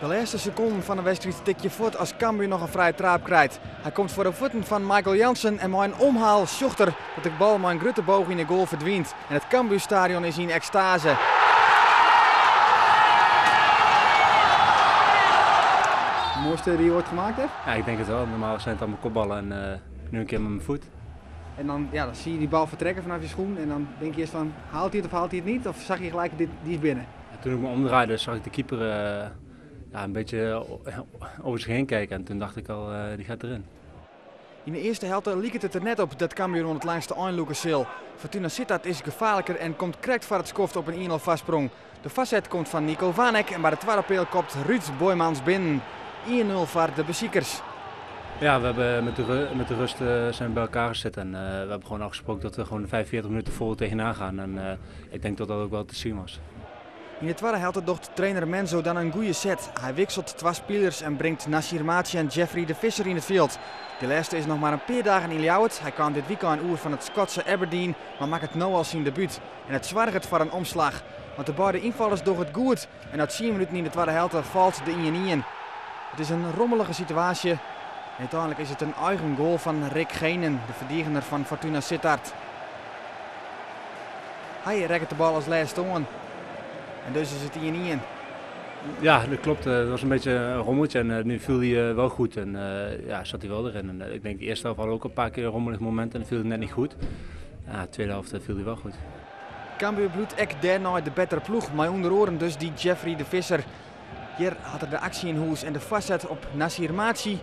De lêste sekonden fan de wedstriid tikje fuort as Cambuur noch in frije traap krijt. Hy komt foar de fuotten fan Michael Jansen en mei in omhaal sjocht er dat de bal mei in grutte boog yn de goal ferdwynt. En it Cambuurstadion is yn ekstase. De mooiste die je ooit gemaakt hebt? Ja, ik denk het wel. Normaal zijn het allemaal kopballen en nu een keer met mijn voet. En dan, ja, dan zie je die bal vertrekken vanaf je schoen en dan denk je eerst van, haalt hij het of haalt hij het niet? Of zag je gelijk, die is binnen? Ja, toen ik me omdraaide zag ik de keeper een beetje over zich heen kijken en toen dacht ik al, die gaat erin. In de eerste helft liep het er net op dat Cambuur oan it langste ein lûke sil. Fortuna Sittard is gefaarliker en komt krekt foar it skoft op in 1-0 foarsprong. De foarset komt fan Nico Vanek en by de twadde peal kopt Ruud Boymans binnen. 1-0 foar de besikers. Ja, we hebben met de rust zijn we bij elkaar gezet en we hebben gewoon afgesproken dat we gewoon de 45 minuten vol tegenaan gaan. En ik denk dat dat ook wel te zien was. In de tweede helft docht trainer Menzo dan een goede set. Hij wisselt twee spelers en brengt Nassir Maachi en Jeffrey de Visser in het veld. De laatste is nog maar een paar dagen in Ljouwert. Hij kwam dit weekend oer van het Skotse Aberdeen, maar maakt het nu al zijn debuut. En het zwarigt voor een omslag. Want de beide invallers doen het goed. En na 10 minuten in de tweede helft valt de 1-1. Het is een rommelige situatie. En uiteindelijk is het een eigen goal van Rick Genen, de verdediger van Fortuna Sittard. Hij rekt de bal als laatste aan. En dus is het 1-1. Ja, dat klopt. Het was een beetje een rommeltje en nu viel hij wel goed en zat hij wel erin. En ik denk de eerste helft hadden we ook een paar keer een rommelig moment en dat viel hij net niet goed. Ja, de tweede helft viel hij wel goed. Cambuur bloedt ek daarna de betere ploeg, maar onder oren dus die Jeffrey de Visser. Hier had er de actie in huis en de vastzet op Nassir Maachi.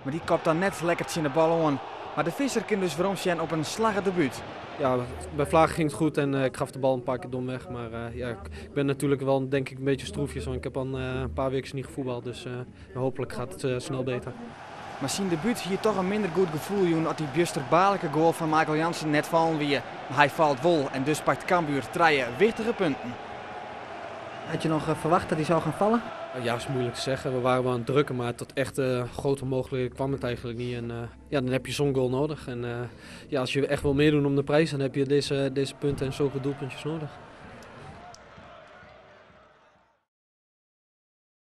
Maar die kopt dan net lekker in de bal aan. Maar de Visser kan dus waarom zijn op een slaggerdebuut. Ja, bij Vlagen ging het goed en ik gaf de bal een paar keer dom weg. Maar ik ben natuurlijk wel, denk ik, een beetje stroefjes, want ik heb al een paar weken niet gevoetbald. Dus hopelijk gaat het snel beter. Maar zijn debuut hier toch een minder goed gevoel, joen, dat die bjusterbaarlijke goal van Michael Jansen net vallen wie. Maar hij valt wol en dus pakt Cambuur 3 wichtige punten. Had je nog verwacht dat hij zou gaan vallen? Ja, dat is moeilijk te zeggen. We waren wel aan het drukken, maar tot echt grote mogelijkheden kwam het eigenlijk niet. En dan heb je zo'n goal nodig. En als je echt wil meedoen om de prijs, dan heb je deze punten en zulke doelpuntjes nodig.